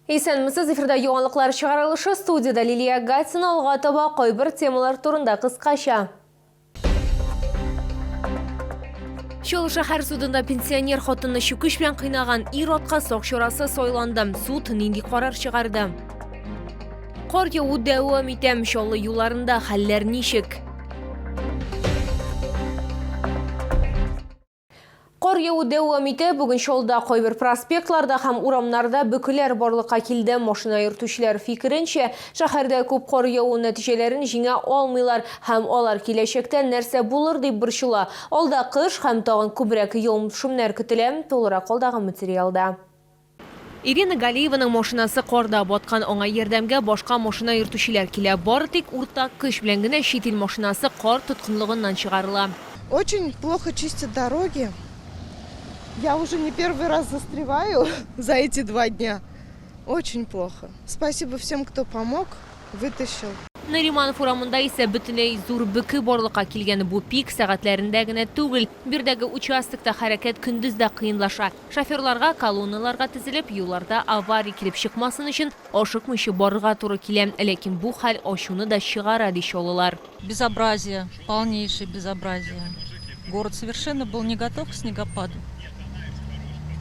Исәнмесез, эфирда яңалыклар чыгарылышы, студиядә Лилия Гатина. Алга таба кайбер темалар турында кыскача. Чаллы шәһәр судында пенсионер хатынны чүкеч белән кыйнаган ир-атка сак чарасы сайланды. Суд нинди карар чыгарды? Кар яву дәвам итә. Чаллы юлларында хәлләр ничек? Кар яву дәвам итә. Бүген Чаллыда кайбер проспектларда һәм урамнарда бөкеләр барлыкка килде. Машина йөртүчеләр фикеренчә, шәһәрдә күп кар яву нәтиҗәләрен җиңә алмыйлар һәм алар киләчәктә нәрсә булыр дип борчыла. Алда кыш һәм тагын күбрәк явым-төшемнәр көтелә. Тулырак алдагы материалда. Ирина Галиеваның машинасы карда баткан, аңа ярдәмгә башка машина йөртүчеләр килә. Бары тик уртак көч белән генә чит ил машинасы кар тоткынлыгыннан чыгарыла. Очень плохо чистят дороги. Я уже не первый раз застреваю за эти два дня. Очень плохо. Спасибо всем, кто помог, вытащил. Нариманов урамында исә бөтенләй зур бөке барлыкка килгән. Бу пик сәгатьләрендә генә түгел. Биредәге участокта хәрәкәт көндез дә кыенлаша. Шоферларга колонналарга тезелеп, юлларда авария килеп чыкмасын өчен ашыкмыйча барырга туры килә. Ләкин бу хәл ачуны да чыгара, ди чаллылар. Безобразие, полнейшее безобразие. Город совершенно был не готов к снегопаду.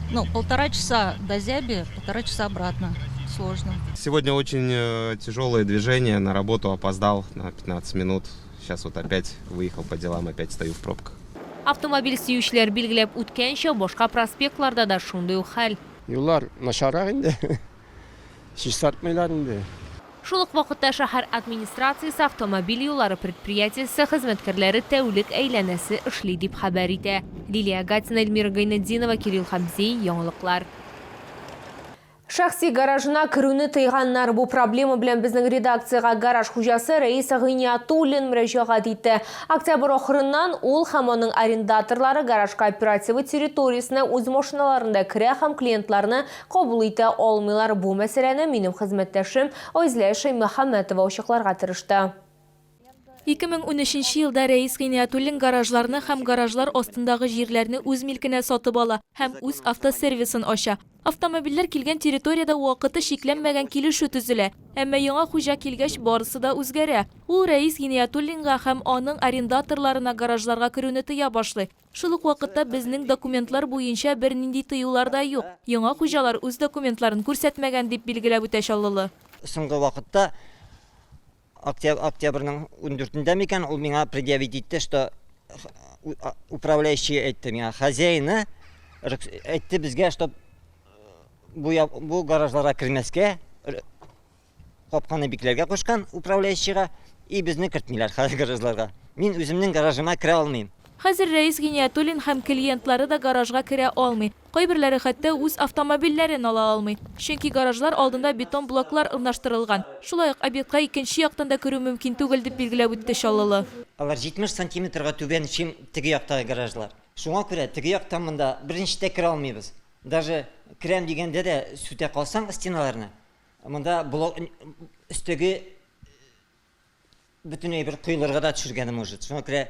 Ну, полтора часа до Зяби, полтора часа обратно. Сложно. Сегодня очень э, тяжелое движение, на работу опоздал на 15 минут. Сейчас вот опять выехал по делам, опять стою в пробках. Автомобиль сөючеләр билгеләп үткәнчә, башка проспектларда да шундый ук хәл. Юллар начаррак инде. Чистартмыйлар инде. Шул ук вакытта шәһәр администрациясе автомобиль юллары предприятиесе хезмәткәрләре тәүлек әйләнәсе эшли дип хәбәр итә. Лилия Гатина, Эльмира Гайнетдинова, Кирилл Хәмзин, Яңалыклар. Шәхси гаражына керүне тыйганнар. Бу проблема белән безнең редакциягә гараж хуҗасы Рәис Гыйниятуллин мөрәҗәгать итте. Октябрь ахырыннан ул һәм аның арендаторлары гараж кооперативы территориясенә үз машиналарында керә һәм клиентларны кабул итә алмыйлар. Бу мәсьәләне минем хезмәттәшем Айзилә Шәймөхәммәтова ачыкларга тырышты. 2013 нче елда Рәис Гыйниятуллин гаражларны һәм гаражлар астындагы җирләрне үз милкенә сатып ала һәм үз автосервисын ача. Автомобильләр килгән территориядә вакыты чикләнмәгән килешү төзелә. Әмма яңа хуҗа килгәч, барысы да үзгәрә. Ул Рәис Гыйниятуллинга һәм аның арендаторларына гаражларга керүне тыя башлый. Шул ук вакытта безнең документлар буенча бернинди тыюлар да юк. Яңа хуҗалар үз документларын күрсәтмәгән, дип билгеләп үтә чаллылы. Соңгы вакытта Октябрьнең ундүртендә микән, ул миңа предъявить итте, что управляющий әйтте миңа, хозяины әйтте безгә, что бу, бу гаражларга кермәскә, капканы бикләргә кушкан управляющийга, и безне кертмиләр хәзер гаражларга. Мин үземнең гаражыма керә алмыйм. Хәзер Рәис Гиниятуллин һәм клиентлары да гаражга керә алмый. Кайберләре хәтта үз автомобильләрен ала алмый. Чөнки гаражлар алдында бетон блоклар урнаштырылган. Шулай ук объектка икенче яктан да керү мөмкин түгел, дип билгеләп үтте чаллылы. Алар 70 сантиметрга түбән, чем теге яктагы гаражлар. Шуңа күрә теге яктан монда берничек тә керә алмыйбыз. Даже керәм дигәндә дә сүтә калсаң стеналарны, монда блок өстәге Бөтен әйбер коелырга да төшергә может. Шуңа күрә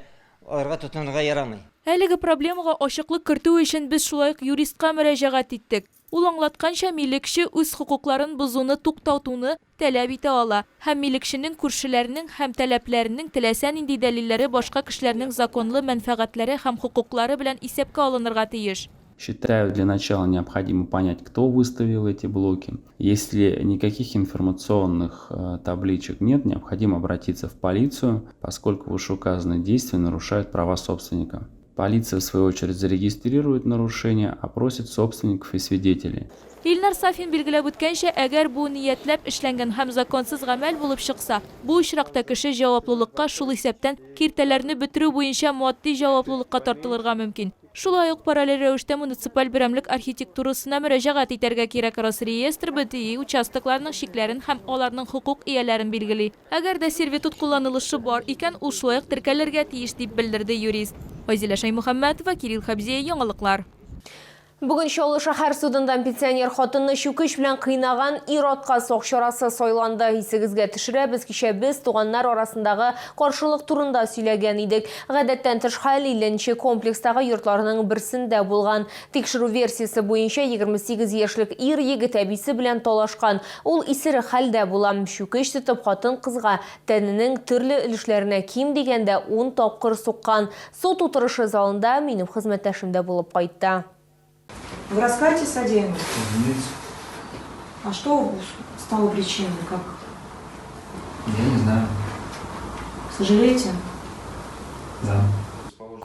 аларга тотынырга ярамый. Әлеге проблемага ачыклык кертү өчен без шулай ук юристка мөрәҗәгать иттек. Ул аңлатканча, милекче үз хокукларын бозуны туктатуны таләп итә ала һәм милекченең күршеләренең һәм таләпләренең теләсә нинди дәлилләре башка кешеләрнең законлы мәнфәгатьләре һәм хокуклары белән исәпкә алынырга тиеш. Считаю, для начала необходимо понять, кто выставил эти блоки. Если никаких информационных э, табличек нет, необходимо обратиться в полицию, поскольку вышеуказанные действия нарушают права собственника. Полиция, в свою очередь, зарегистрирует нарушение, опросит собственников и свидетелей. Илнар Сафин билгеләп үткәнчә, әгәр бу ниятләп эшләнгән һәм законсыз гамәл булып чыкса, бу очракта кеше җаваплылыкка, шул исәптән, киртәләрне бетерү буенча матди җаваплылыкка тартылырга мөмкин. Шулай ук параллель рәвештә муниципаль берәмлек архитектурасына мөрәҗәгать итәргә кирәк, Росреестр БТИ участокларының чикләрен һәм аларның хокук ияләрен билгели. Әгәр дә сервитут кулланылышы бар икән, ул шулай ук теркәлергә тиеш, дип белдерде юрист. Айзилә Шәймөхәммәтова, Кирилл Хәбзиев, Яңалыклар. Бүген Чаллы шәһәр судында пенсионер хатынны чүкеч белән кыйнаган ир-атка сак чарасы сайланды. Исегезгә төшерәбез, кичә без туганнар арасындагы каршылык турында сөйләгән идек. Гадәттән тыш хәл 50 нче комплекстагы йортларның берсендә булган. Тикшерү версиясе буенча, 28 яшьлек ир-егет әбисе белән талашкан. Ул исерек хәлдә була. Чүкеч тотып хатын-кызга тәненең төрле өлешләренә ким дигәндә ун тапкыр суккан. Суд утырышы залында минем хезмәттәшем дә булып кайтты. Вы раскаетесь в содеянном? Разумеется. А что стало причиной? Как? Я не знаю. Сожалеете? Да.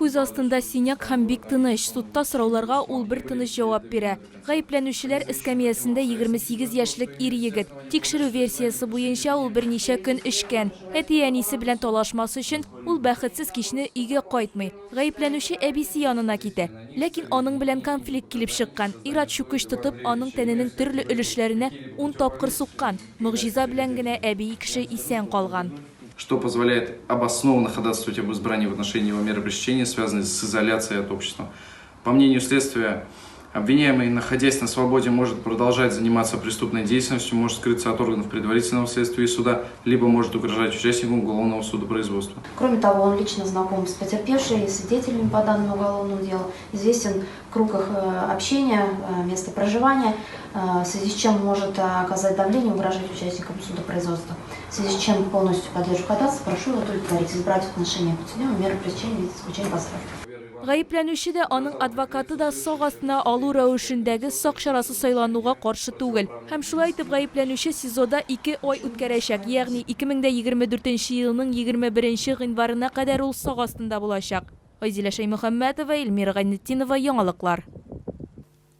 Күз астында синяк һәм бик тыныч. Судта сорауларга ул бер тыныч җавап бирә. Гаепләнүчеләр эскәмиясендә 28 яшьлек ир-егет. Тикшерү версиясе буенча, ул берничә көн эчкән. Әти-әнисе белән талашмас өчен, ул бәхетсез кичне өйгә кайтмый. Гаепләнүче әбисе янына китә. Ләкин аның белән конфликт килеп чыккан. Ир-ат чүкеч тотып, аның тәненең төрле өлешләренә ун тапкыр суккан. Могҗиза белән генә әби кеше исән калган. Что позволяет обоснованно ходатайствовать об избрании в отношении него меры пресечения, связанной с изоляцией от общества. По мнению следствия, обвиняемый, находясь на свободе, может продолжать заниматься преступной деятельностью, может скрыться от органов предварительного следствия и суда, либо может угрожать участникам уголовного судопроизводства. Кроме того, он лично знаком с потерпевшей и свидетелями по данному уголовному делу, известен круг их общения, место проживания, в связи с чем может оказать давление, угрожать участникам судопроизводства. В связи с чем полностью поддерживаю ходатайство, прошу его удовлетворить, избрать в отношении подсудимого меры пресечения в виде заключения под стражу. Гаепләнүче дә, аның адвокаты да сак астына алу рәвешендәге сак чарасы сайлануга каршы түгел. Һәм шулай итеп гаепләнүче СИЗОда ике ай үткәрәчәк, ягъни 2024 нче елның 21 нче гыйнварына кадәр ул сак астында булачак. Айзилә Шәймөхәммәтова, Эльмира Гайнетдинова, Яңалыклар.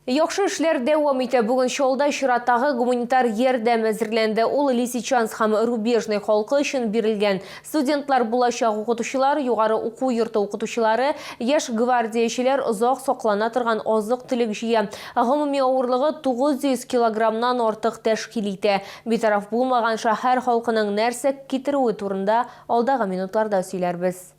Яхшы эшләр дәвам итә. Бүген Чаллыда чираттагы гуманитар ярдәм әзерләнде. Ул Лисичанск һәм Рубежный халкы өчен бирелгән. Студентлар, булачак укытучылар, югары уку йорты укытучылары, яшь гвардиячеләр озак саклана торган азык-төлек җыя. Гомуми авырлыгы 900 килограммнан артык тәшкил итә. Битараф булмаган шәһәр халкының нәрсә китерүе турында алдагы минутларда сөйләрбез.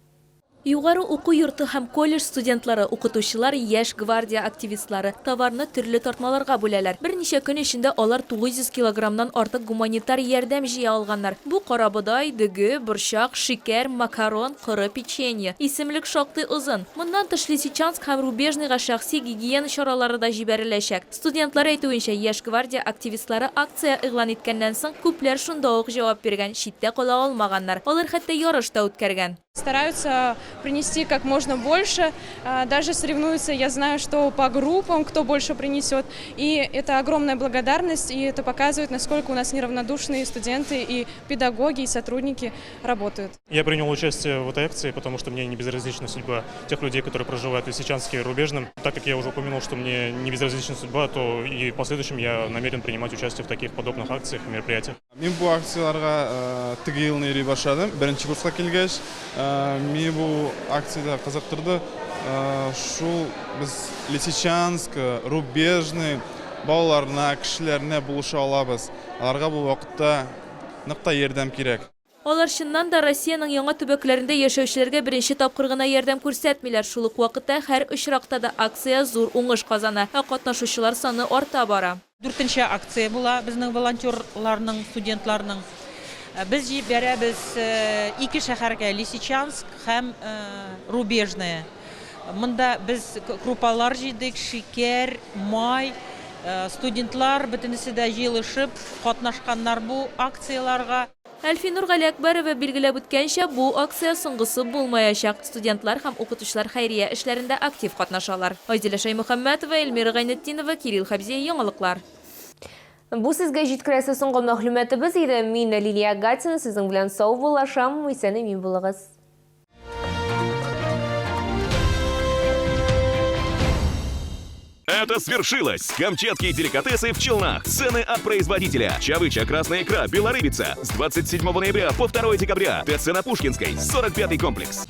Югары уку йорты һәм колледж студентлары, укытучылар, Яшь гвардия активистлары товарны төрле тартмаларга бүләләр. Берничә көн эчендә алар 900 килограммнан артык гуманитар ярдәм җыя алганнар. Бу карабодай, дөге, борчак, шикәр, макарон, коры печенье. Исемлек шактый озын. Моннан тыш Лисичанск һәм Рубежныйга шәхси гигиена чаралары да җибәреләчәк. Студентлар әйтүенчә, Яшь гвардия активистлары акция игълан иткәннән соң, күпләр шунда ук җавап биргән, читтә кала алмаганнар. Алар хәтта ярыш та үткәргән. Стараются принести как можно больше, даже соревнуются, я знаю, что по группам, кто больше принесет. И это огромная благодарность, и это показывает, насколько у нас неравнодушные студенты и педагоги, и сотрудники работают. Я принял участие в этой акции, потому что мне не безразлична судьба тех людей, которые проживают в Лисичанске и Рубежном. Так как я уже упомянул, что мне не безразлична судьба, то и в последующем я намерен принимать участие в таких подобных акциях и мероприятиях. Мин бу акцияләргә теге елны йөри башладым, беренче курска килгәч. Мине бу акциядә кызыктырды. Шул без Лисичанск, Рубежный балаларына, кешеләренә булыша алабыз. Аларга бу вакытта нык та ярдәм кирәк. Алар чыннан да Россиянең яңа төбәкләрендә яшәүчеләргә беренче тапкыр гына ярдәм күрсәтмиләр. Шул ук вакытта һәр очракта да акция зур уңыш казана, ә катнашучылар саны арта бара. Дүртенче акция була безнең волонтерларның, студентларның. Без җибәрәбез ике шәһәргә, Лисичанск һәм Рубежное. Монда без крупалар җыйдык, шикәр, май. Студентлар бөтенесе дә җыелышып катнашканнар бу акцияләргә. Әлфинур Галиәкбәрова билгеләп үткәнчә, бу акция соңгысы булмаячак. Студентлар һәм укытучылар хәйрия эшләрендә актив катнашалар. Айзилә Шәймөхәммәтова, Эльмира Гайнетдинова, Кирилл Хәбзиев, Яңалыклар. Бу сезгә җиткерәсе соңгы мәгълүматыбыз иде. Мин Лилия Гатина сезнең белән саубуллашам. Исән-имин булыгыз. Это свершилось! Камчатские деликатесы в Челнах. Цены от производителя. Чавыча, красная икра, белорыбица. С 27 ноября по 2 декабря. ТЦ на Пушкинской, 45 комплекс.